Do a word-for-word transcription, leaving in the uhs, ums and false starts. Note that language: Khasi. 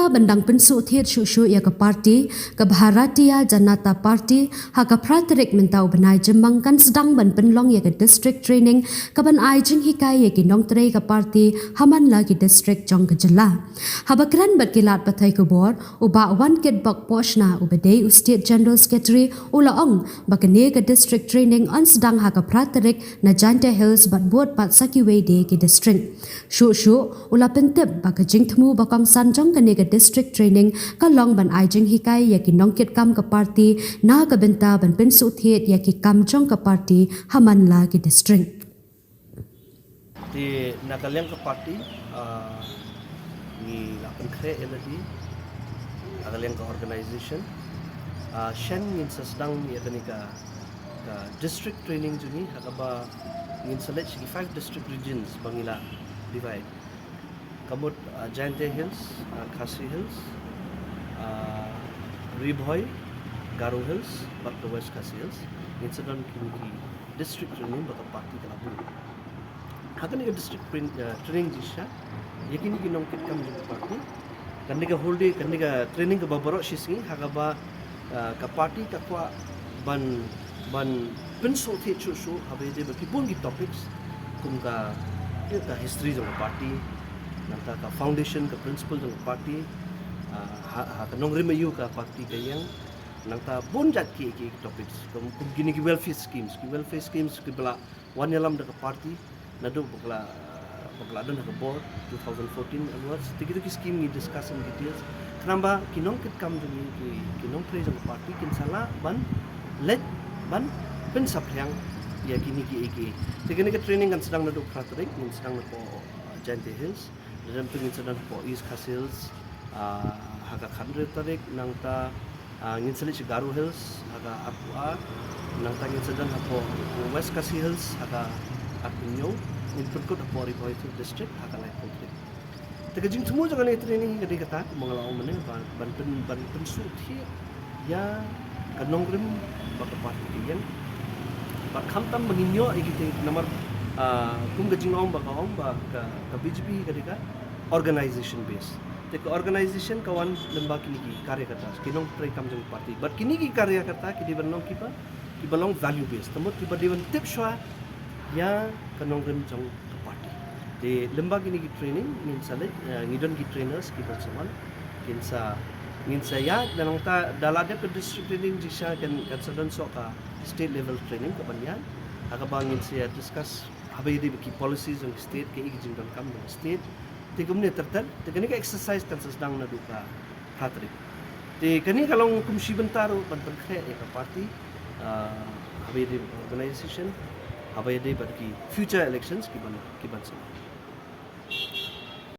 Ban dang pynsuhthied shuh shuh ïa ka party, ka Bharatiya Janata Party, ha ka phra tarik mynta u bnai Jymmang kan sdang ban pynlong ïa ka district training, ka ban ai jinghikai ïa ki nongtrei ka party ha man la ki district jong ka jylla. Haba kren bad ki lad pathai khubor, u Bah Wankitbok Pohshna uba dei u State General Secretary u la ong ba kane ka district training yn sdang ha ka phra tarik na Jaintia Hills bad bud pat sa kiwei de ki district. Shuh shuh, u la pyntip ba ka jingthmu ba kongsan jong kane ka district training ka long ban ai jinghikai ïa ki nongkitkam ka party na ka bynta ban pynsuhthied ïa ki kam jong ka party ha man la ki district. Te na ka liang ka party, ah, ngi la pynkhreh ïa lade, na ka liang ka organization, ah, shen ngin sa sdang ïa kane ka, ka district training jong ngi, ha kaba ngin sa leit sha ki five district regions ba ngi la divide. Ka mut, ah, Jaintia Hills, ah, Khasi Hills, ah, Ri Bhoi, Garo Hills, bad ka West Khasi Hills. Ngin sa don kine ki district training ba ka party ka la buh. Ha kane ka district train-, ah, training jingshisha, ïa kine ki nongkitkam jong ka party, kane ka whole day, kane ka training kaba baroh shi sngi, ha kaba, ah, ka party ka kwah ban, ban pynsuhthied shuh shuh, haba ïadei bad ki bun ki topics, kum ka, ïa ka history jong ka party, nangta ka foundation, ka principle jong ka party, ah, ha, ha ka nongrim aïu ka party ka ïeng, nangta bun jait ki, ki topics, kum, kum kine ki welfare schemes, ki welfare schemes kiba la wan ïalam da ka party, naduh ba ka la, ba ka la don ha ka bor, two thousand fourteen onwards, te kito ki scheme ngi discuss in details. Khnang ba ki nongkitkam jong ngi, ki, ki nongtrei jong ka party, kin sa lah ban leit, ban pynsaphriang ïa kine kiei kiei. Te kane ka training kan sdang naduh phra tarik, ngin sdang napoh, uh, Jaintia Hills. Lada ngin sa don hapoh East Khasi Hills, ah, ha ka khathynriew tarik, nangta, ah, ngin sa leit sha Garo Hills ha ka arphew ar, nangta ngin sa don hapoh West Khasi Hills ha ka arphew hynñiew, ngin pynkut hapoh Ri Bhoi District ha ka laiphew tarik. Te ka jingthmu jong kane ka training ka dei kata, kumba nga la ong mynne, ban, ban pyn, ban pynsuhthied ïa ka nongrim ba ka party ka ïeng. Bad khamtam ba ngin ïoh ïa kito, namar, ah, kum ka jingong ba ka ong ba ka, ka B J P ka dei ka organization base. Te ka organization ka wan lyngba kine ki karyakarta, ki nongtrei kam jong ka party. Bad kine ki karyakarta ki dei ban long kiba, kiba long value base. Te mut kiba dei ban tip shuwa ïa ka nongrim jong ka party. Te lyngba kine ki training, ngin sa leit, eh, ngi don ki trainers kiban sa wan, kin sa, ngin sa ïaid, da nangta, da la dep ka district training jingshisha kan, kan sa don soh ka state level training kaban ïaid, ha kaba ngin sa ïa discuss haba ïadei bad ki policies jong state, kaei ka jingdonkam jong state. Te kumne ter ter, te kane ka exercise kan sa sdang naduh ka phra tarik. Te kane ka long kum shi bynta ruh ban pynkhreh ïa ka party, ah, haba ïadei bad organization, haba ïadei bad ki future elections kiban, kiban sa.